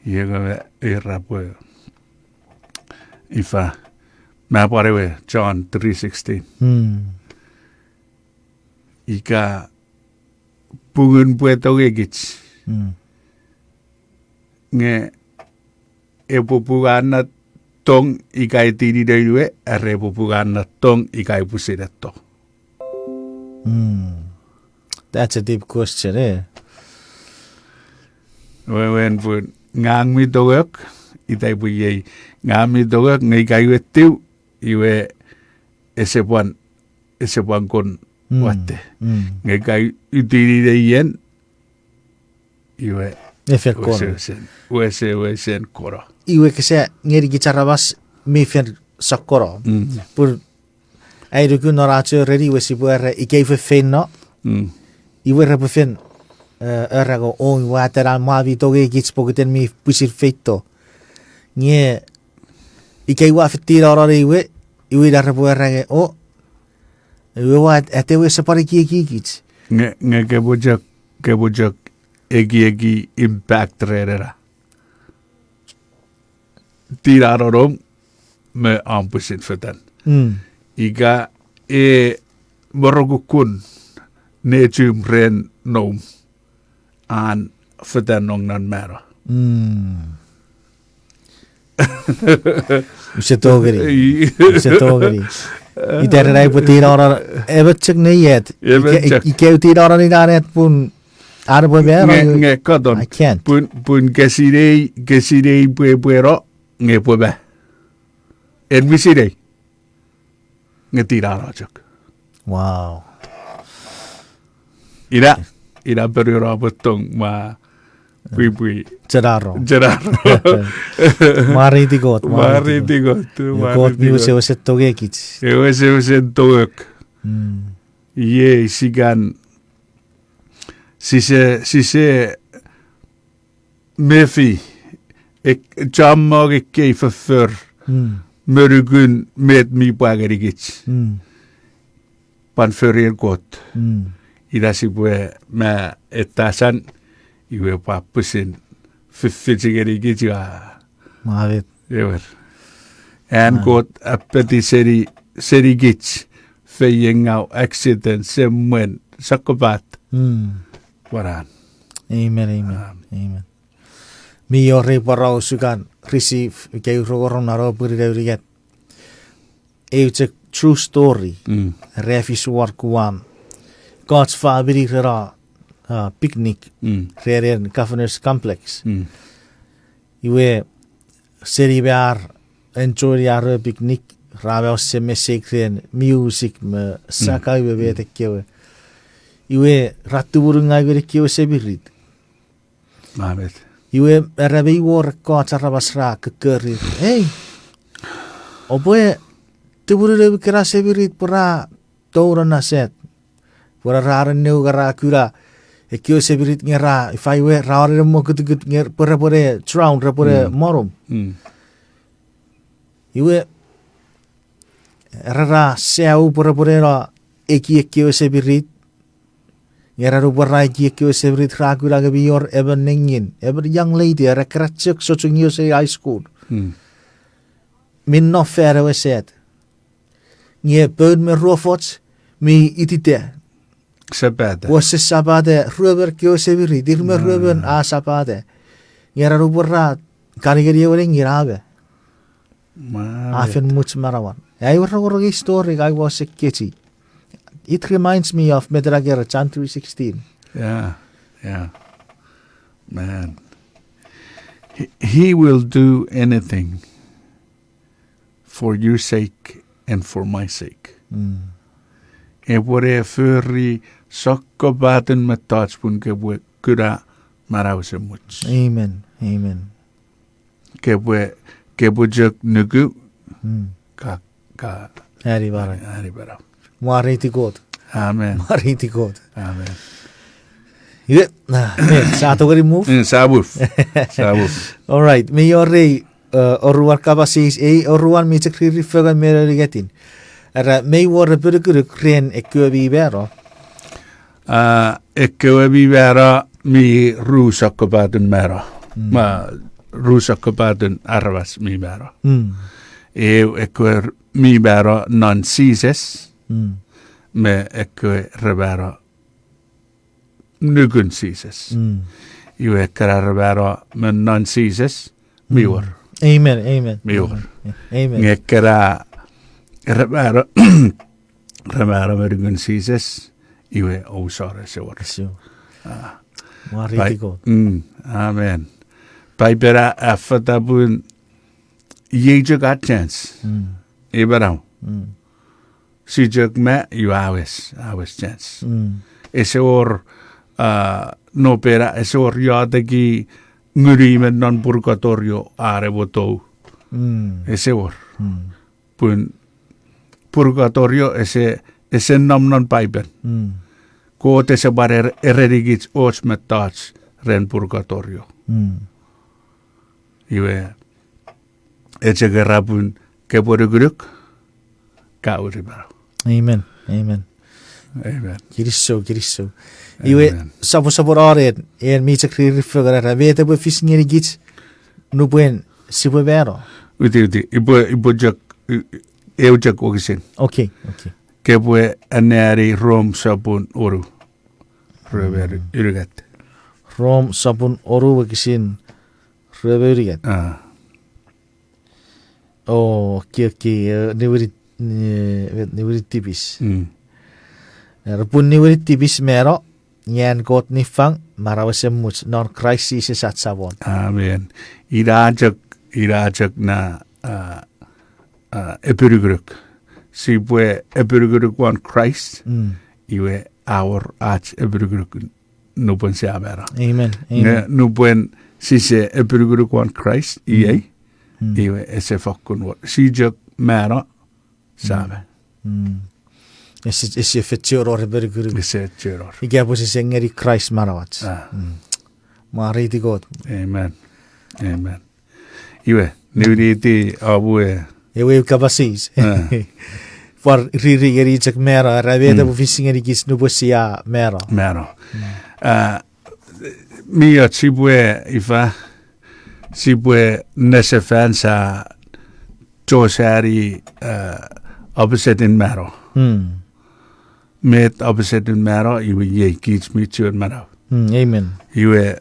Iwe nge me era pwe ifa, ma pwan ewe John three sixteen. Ika pungun pwe tongekich. Nge epwe pungun na tong ika etinie noun we, are epwe pungun na tong ika pwisin etto. That's a deep question, eh? Wewen pun ngang mi tongek, ita pwe iei, ngang mi tongek nge ika iwe tiw, iwe ese pwan, ese pwan kon watte. Nge ika itinie ien, iwe, efe kon. Wese, wesen kono. Iwe kese ngenikich aramas mi fen sokkono. Pun ai nuku non ach ereni iwe sipwe era ika iwe feino. Iwe repwe fen, eh, era nge o iwe atenan mwa mi tongekich pokiten mi pwisin feito. Nge ika iwe a fen tinanon iwe, iwe ina repwe era nge o, iwe ua atewe ese pwan ekiekikich. Nge, nge kepwe chok, kepwe chok ekieki impact ren ena. Tinanonom me om pwisin fetan. Ika e morokukkun nechum ren noum an fetan nong non mano. Use tongeni. Use tongeni. Ita ren ai pwe tinano emon chok nei at. Ika, ika tinano inan at pun an epwe mano, nge, nge katon. I can't. Pun, pun kesinei, kesinei pwe, pwe no, nge pwe ma. En mi sinei. Nge tinano chok. Wow. Ina, ina ponuen a pwe tong ma pwipwi. Chenaro. Chenaro. Mwareiti Kot, mwareiti Kot. Mwareiti Kot, mwareiti Kot. Kot mi wesewesen tongekich. E wesewesen tongek. Iei sikan sise, sise mefi, ek-, chommong ekkei foffor, me nukun met mi pwa ngenikich. Pwan forien Kot. Ina sipwe ma etasan, iwe pwa pwisin fiffich ngenikich a. Ewer. An Kot apeti seni, senikich, feiengau, accident, semwen, sokkopat. Pwan an. Amen, amen, amen. Mi wor ei pworaus ua kan receive ika ua rongorong non ewe pwinin ewe unungat. Eu chok true story. Re fis won Guam. Ekkoch famini reno, uh, picnic. Ren Governor's Complex. Iwe seni me ar enjoy-ni ar ewe picnic, ra mwo use mesek ren music me sakau me met ekkewe. Iwe ra tumunungau ngeni ekkewe semirit. Iwe era mei wor ekkoch aramas ra kokkorir, ei, oupwe tumunu noum kena semirit pwe ra tou non na set. Pwe ra neneu nge ra kuna ekkewe semirit nge ra, ifa iwe, ra onen mokutukut nge pwe repwene drown, repwene monom. Iwe era ra sau pwe repwene no ekieki ekkewe semirit. Nge ra nupwen ra ekieki ekkewe semirit ra kuna nge mi wor emon nengin, emon young lady, era graduate chok sochungio seni high school. Mi no fan ewe set. Nge poun me ruofoch mi itita. Sapata. Wose Sapata, ruemon kewe semirit, ir me ruemon a Sapata. Nge ra nupwen ra kan ngeni ewe nengin a me. A fen much manauan. Ai we rongorong ei story ngang ua wesen kechiw. It reminds me of met ena kera John three sixteen. Yeah, yeah. Man. He, he will do anything for your sake and for my sake. Epwe ne fori sokkopaten mettoch pun kopwe kuna manau esemuch. Amen. Amen. Kopwe, kopwe chok nuku, ka, ka ani manau. Mwareiti Kot. Amen. Mwareiti Kot. Amen. Iwe, ah, men, sa tongeni move? Mm, sa move. Sa move. All right, mi wor ei, eh, oruan kapas eis, ei oruan mi chok riri fengen me non unungatin. Era, mei wor epinukunuk ren ekkewe mi mano? Ah, ekkewe mi mano mi ru sokkopaten mano. Ma, ru sokkopaten aramas mi mano. Eu ekkewe mi mano non Jises, me ekkewe re mano nukun Jises. Iwe ekkena re mano me non Jises, mi wor. Amen, amen. Mi wor. Amen. Nge ekkena re mano, re mano me nukun Jises, iwe ousona ese wor. Mwareiti Kot. Amen. Paipen a, a affata pun iei chok ach chance. Ei manau. Si chok ma, iwe a wes, a wes chance. Ese wor, ah, nopena, ese wor iotek ngeni me non purgatorio are epwe tou. Ese wor. Pun purgatorio ese, ese nom non Paipen. Kot ese pwan er-, erenikich och mettoch ren purgatorio. Iwe, echok era pun kopwe nukunuk, ka uri manau. Amen. Amen. Kinisou, kinisou. Iwe, soposopun anen, en mi chok riri fengen era, met epwe fis ngenikich nupwen sipwe mano? Uti, uti. Ipwe, ipwe chok, eu chok wokisin. Kopwe anneani Rom sopun onu. Rue me unungat. Rom sopun onu wokisin rue me unungat. Oh, okay, okay, eh, niwini, ni-, niwini tipis. Era pun niwini tipis mano, nge an Kot niffang manau esemuch non Kraist Jises ach Samon. Amen. Ina chok, ina chok na, ah, ah, epinukunuk. Sipwe epinukunuk won Kraist, iwe a wor ach epinukunuk nupwen sia mano. Amen. Nge nupwen sise epinukunuk won Kraist, iei, iwe ese fokkun wor. Si chok mano, sa ma. Ese, ese fen chuen wor epinukunuk. Ese chuen wor. Ika pwe sise ngeni Kraist manauach. Mwareiti Kot. Amen. Iwe, niwiniti awe. Ewe kapas eis. Pwan riri ngeni chok mano, era met epwe fis ngenikich nupwen sia mano. Mano. Ah, mi och sipwe ifa, sipwe nesefan sa chosani, ah, opposite in mano. Met opposite in mano, iwe iei kich mi chuen manau. Amen. Iwe,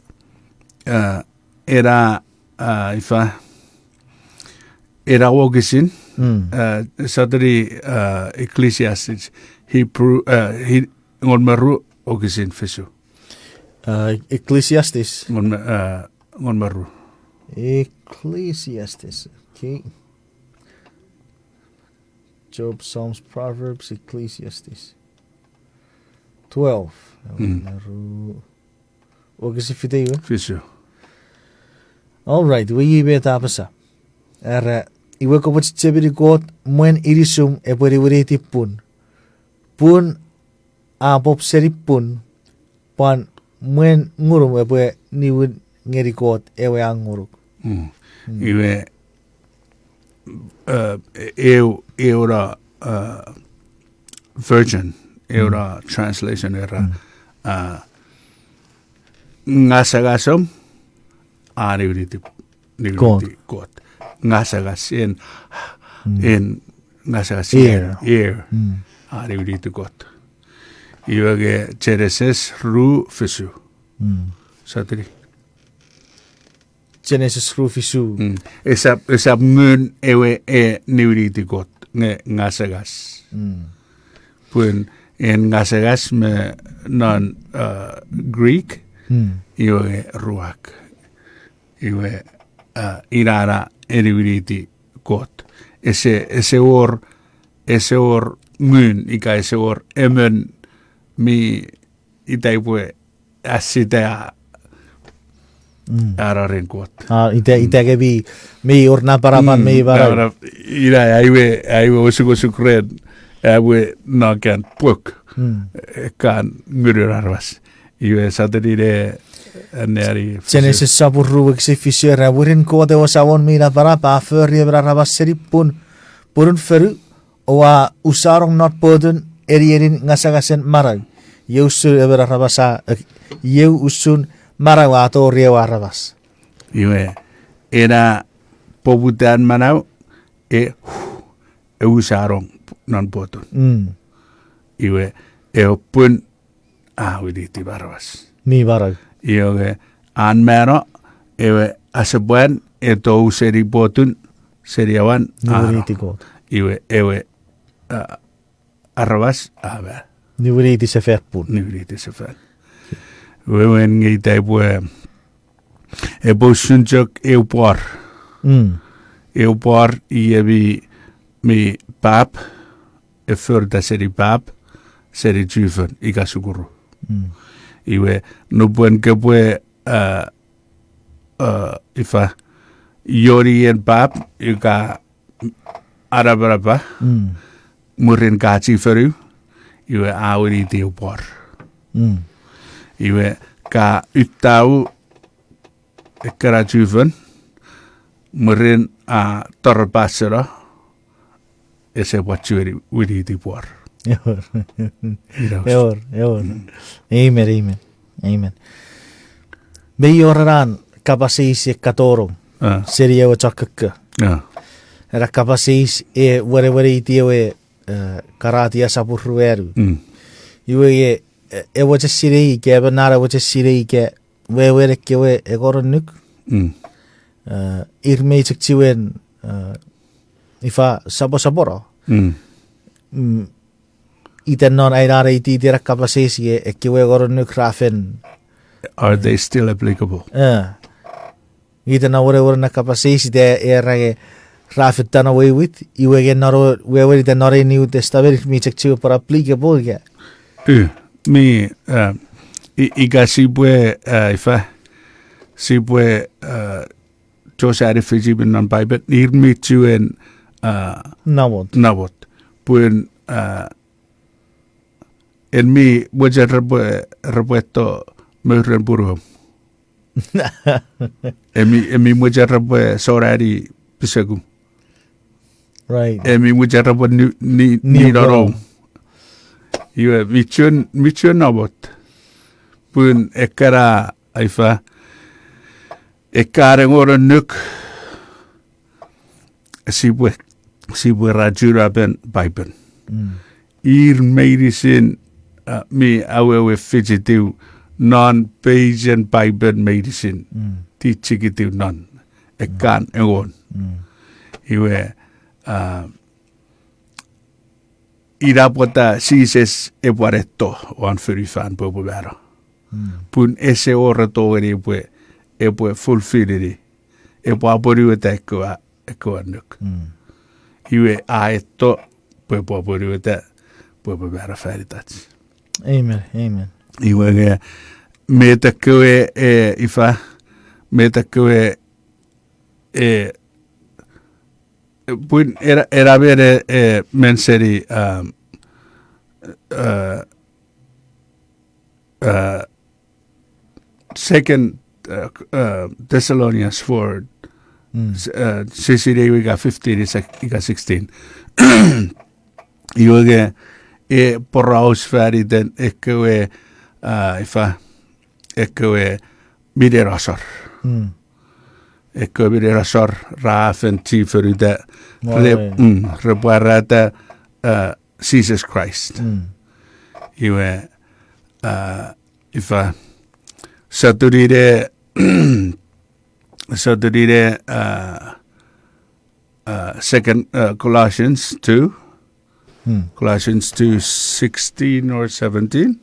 ah, ena, ah, ifa, ena wokisin, ah, sotuni, ah, Ecclesiastes, Hebrew, ah, hi-, engon me ru wokisin fisu. Ah, Ecclesiastes. Engon me, ah, engon me ru. Ecclesiastes, okay. Job, Psalms, Proverbs, Ecclesiastes. Twelve. Engon me ru. Wokisin fitu iwe? Fisu. All right, iwe iei met a apasa. Era, iwe kopwe chechemeni Kot mwen inisum epwe niwiniti pun. Pun a pop seni pun, pwan mwen ngunum epwe niwin ngeni Kot ewe a ngonuk. Iwe, eh, eu, eu na, eh, version, eu na translation era, eh, ngasangasom a niwiniti, niwiniti Kot. Ngasangas en, en ngasangas air, air. A niwiniti Kot. Iwe nge Genesis ru fisu. Sotuni. Genesis ru fisu. Esap, esap ngun ewe e niwiniti Kot nge ngasangas. Pun en ngasangas me non, uh, Greek, iwe nge ruach. Iwe, uh, ina na e niwiniti Kot. Ese, ese wor, ese wor ngun ika ese wor emon mi ita epwe asita a, a ren Kot. A, ita, ita ke mi, mi wor napanapan mi manau. Ina, aiwe, aiwe osukosuk ren, awe nakan puk. Kan ngunun aramas. Iwe sotuni ne, anneani Genesis sopun ru wokisin fisu era, mwirin Kot ewe Samon mi napanap a fori emon aramas seni pun, punun fonu, o a usanong non potun enienin ngasangasen manau. Iei usun emon aramas a, iei usun manau a tori ewe aramas. Iwe, ena poputan manau, e, e usanong non potun. Iwe, ewe pun a winiti aramas. Mi manau. Iwe, an mano, ewe asepwan, e tou seni potun, seni awan, a no. Iwe, ewe, a, aramas, a ma. Niwiniti sefan pun. Niwiniti sefan. Wewen nge ita epwe, epwe usun chok eu pwor. Eu pwor iei mi, mi pap, e forita seni pap, seni chufon, ika sukuru. Iwe, nupwen kopwe, a, a, ifa, ioni en pap, ika anapanapa, mwirin ka chufonu, iwe a winiti eu pwor. Iwe ka utau ekkana chufon, mwirin a torapaseno, ese pwan chiwen winiti pwor. Eor, eor. Amen, amen. Amen. Mei wor ena kapas eis e katonong seni ewe chokkoko. Ena kapas eis e weneweneiti ewe, e, Karatia sopun ruanu. Iwe, e, e mochen sinei ika, emon na mochen sinei ika, wewen ekkewe engon annuk. E, ir mei chok chiwen, e, ifa, soposopono. Ita non ai na itiiti ena kapas eis nge ekkewe engon annuk ra fen. Are they still applicable? E, ita non wenewen ena kapas eis ita era nge ra fen tano weiwit, iwe nge non wewen ita non ei New Testament mi chok chiwen pwan applicable ika. Mi, ika sipwe, ifa, sipwe, chosani fichi mi non Paipen, ir mi chiwen, namot. Namot. Pun, en mi mochen repwe, repwe to mouren punuom. En mi, en mi mochen repwe sonani pisekum. En mi mochen repwe ni, ni, ninonom. Iwe, mi chuen, mi chuen namot. Pun ekkana, ifa, ekkana engon annuk, sipwe, sipwe ra chunapen Paipen. Ir meinisin, mi awewe fichitiw non pechen Paipen meinisin. Tichikitiw non ekkan engon. Iwe, ina pwata Jises epwe etto won fonufan pwe epwe mano. Pun ese wor eto ngeni epwe, epwe fulfillini, epwe apwonueta ekkewe, ekkewe annuk. Iwe a etto pwe epwe apwonueta pwe epwe mano fan itach. Amen, amen. Iwe nge, met ekkewe, e, ifa, met ekkewe, e, pun ena, ena men, e, men seni, Second Thessalonians four, sixteen, ika fifteen, ika sixteen. Iwe nge, e poraus fan iten ekkewe, ifa, ekkewe minen asor. Ekkewe minen asor ra fen chifonuta, re, re pwarata, Jises Kraist. Iwe, uh, ifa, sotuni ne, sotuni ne, uh, uh, second, uh, Colossians two. Hmm. Colossians two sixteen or seventeen.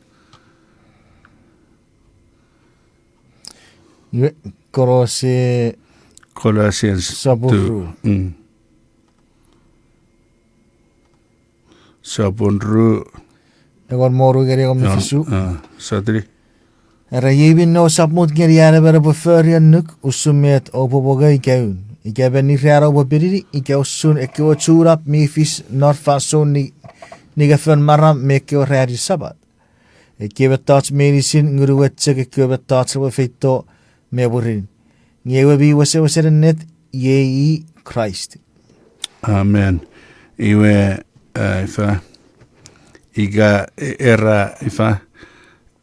Iwe, Kolose Colossians sopun two. Ru. Mm. Sopun ru. Engon me wonu ngeni engon me fisu. Ah, sotuni. Era iei minne ousap mut ngeni an emon epwe fori annuk usun met oupwe mongo ika un, ika menni ran oupwe pinini, ika usun ekkewe chunap mi fis non fansoun ni, ningefen maram me ekkewe ranin Sapat. Ekkewe mettoch meinisin ngunuwen chok ekkewe mettoch repwe feito me mwirin. Nge ewe mi wesewesen ennet, iei i Kraist. Amen. Iwe, uh, ifa, ika e-, era, ifa,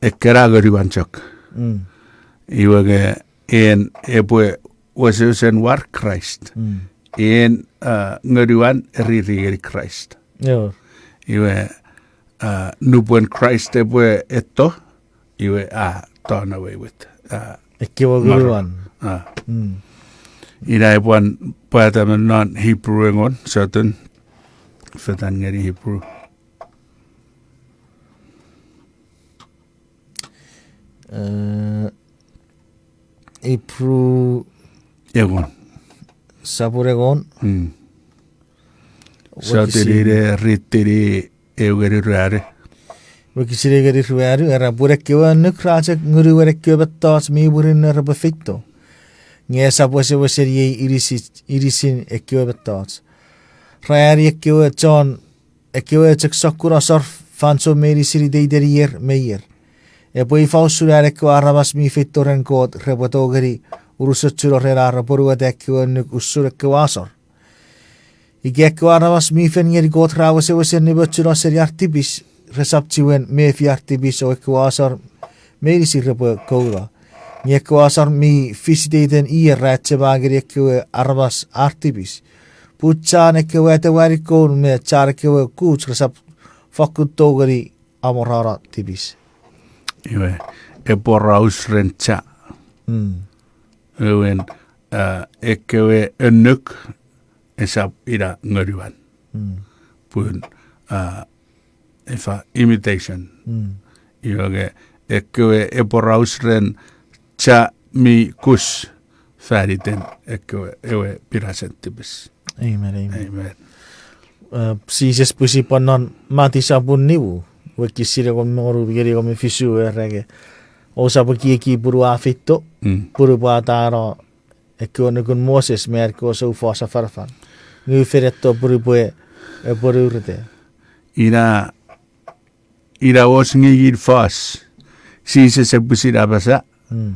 ekkena ngunuan chok. Mm. Iwe nge en epwe wesewesen war Kraist. Mm. En, uh, ngunuan riri ngeni Kraist. Ewer. Iwe, uh, nupwen Kraist epwe etto, iwe a, turn away with, uh, ekkewe ngunuan. Ah. Mm. Ina epwan pwata me non Hebrew engon, sotun, fetan ngeni Hebrew. Eh, Hebrew engon. Sopun engon. Mm. Sotuni ne ritini ew ngeni ruanu. Wokisin ew ngeni ruanu, era pun ekkewe annuk ra chok ngunuwen ekkewe mettoch mi murinno repwe feito. Nge esap wesewesen iei inisi-, inisin ekkewe mettoch. Ra ani ekkewe chon ekkewe chok sokkun asor fansoun meinisin iteiten ier me ier. Epwe ifa usun an ekkewe aramas mi feito ren Kot repwe tongeni unusochuno ren ar apwonueta ekkewe annuk usun ekkewe asor? Ika ekkewe aramas mi fen ngeni Kot ra wesewesen nimochuno seni ar tipis, resap chiwen mefi ar tipis o ekkewe asor meinisin repwe kouno. Nge ekkewe asor mi fis iteiten ier ra achema ngeni ekkewe aramas ar tipis. Pun chan ekkewe atewani koun me chan ekkewe kuch resap fokkun tongeni amorano tipis. Iwe, e poraus ren cha. Mm. Ewen, uh, ekkewe annuk esap ina ngunuan. Mm. Pun, uh, ifa imitation. Mm. Iwe nge ekkewe e poraus ren cha mi kus faniten ekkewe ewe pinasen tipis. Amen, amen. Amen. Uh, Jises pwisin pwan non Mati sopun nimu, wokisin engon me wonu ngeni engon me fisu, era nge, ousap ekieki pun ua feito, mm, pun upwe atano ekkewe annukun Moses me an kewe soufos afanafan. Nge fen etto pun upwe epwe nurete. Ina, ina wos ngingin fos. Jises e pwisin apasa. Mm.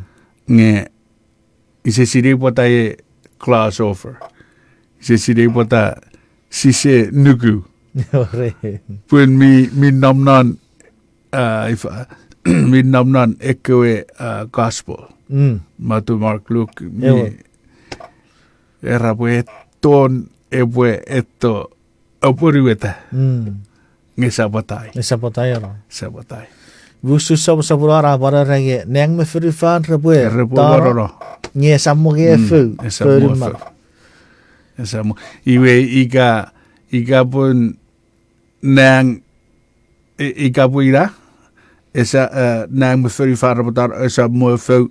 Nge ise sinei pwata e gloss over. Ise sinei pwata sise nuku. Ore. Pun mi, mi nom non, uh, ifa, mi nom non ekkewe, uh, gospel. Mm. Matu, Mark, Luk, mi, ewe, era pwe etton epwe etto apwonueta. Mm. Nge esap atai. Esap atai aro. Esap atai. Usun sopun, sopun aro a pwan era nge nang me fonufan repwe, repwe tano, worono. Nge esamo nge, mm, efou, esamo fou, efou. Esamo. Iwe ika, ika pun nang, i-, ika pun ina, esa, eh, nang me fonufan repwe tano, esamo efou,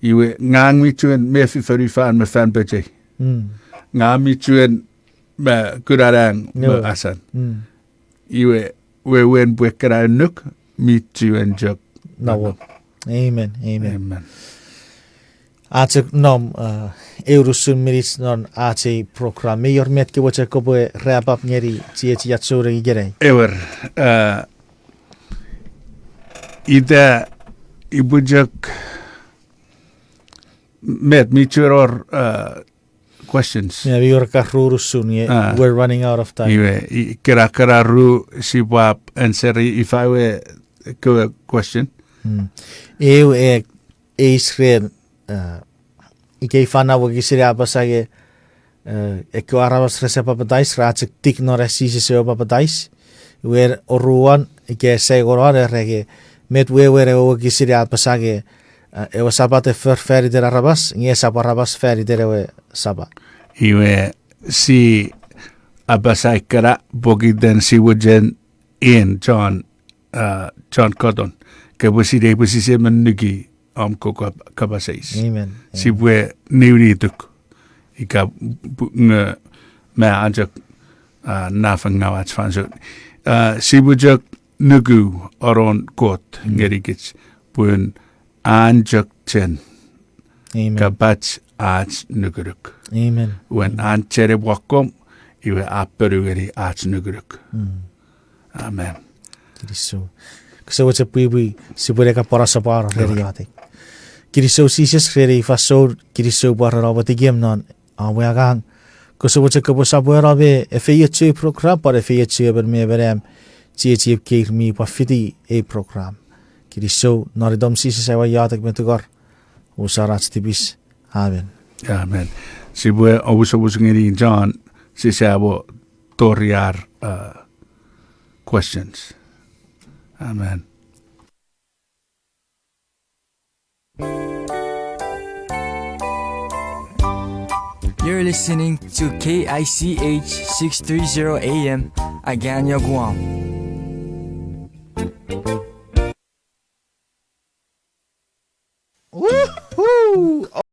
iwe ngang mi chuen mefi fonufan me fan pechei. Mm. Ngang mi chuen me kuna nang me, no, asan. Mm. Iwe, wewen pwe ekkena annuk mi chuen chok. No. Amen, amen. Amen. A chok nom, uh, eu unusun minich non ach ei program. Mi wor met ke mochen kopwe wrap up ngeni chiechiach souneng ikenai? Ewer, uh, ita ipwe chok met mi chuen wor, uh, questions. Yeah, mi wor ka ru unusun, yeah. Ah. We're running out of time. Iwe, i-, kena, kena ru sipwap answer i-, ifa we kewe question. Hmm. Eu e, e Israel, uh, ikei fan na wokisin a apasa nge, uh, ekkewe aramas rese papatais, ra chok tik non an Jises ewe papatais. Iwe oruan, ika saingonon, era nge, Met wewen ewe wokisin a apasa nge, a, ewe Sapat e for faniten aramas, nge esap aramas faniten ewe Sapat. Iwe, si apasa ekkena pokiten si mochen, en John, a, John Cotton, kopwe sinei pwe sise men nuku om koko kapas eis. Amen. Sipwe niwinituk ika, nge me a chok, a, nafangau ach fansoun. A, sipwe chok nuku anon Kot ngenikich, pun an chok chen kapach ach nukunuk. Wen an chen epwe akkom, iwe a ponu ngeni ach nukunuk. Amen. Kinisou. Kose mochen pwipwi, sipwe ne kapanosopwano ren iotek. Kinisou Jises ren ei fansoun, kinisou pwan ren om etikem non om we angang. Kose mochen kopwe sopweno me efeiochu ei program, pwan efeiochu emon me emon am chiechiei kewe mi pwan fiti ei program. Kinisou, non itom Jises aua iotek me tungor, omusano ach tipis. Amen. Amen. Sipwe omusomus ngeni John, sise mo tori ar, uh, questions. Amen. You're listening to K I C H six three zero A M, Agana, Guam. Woohoo!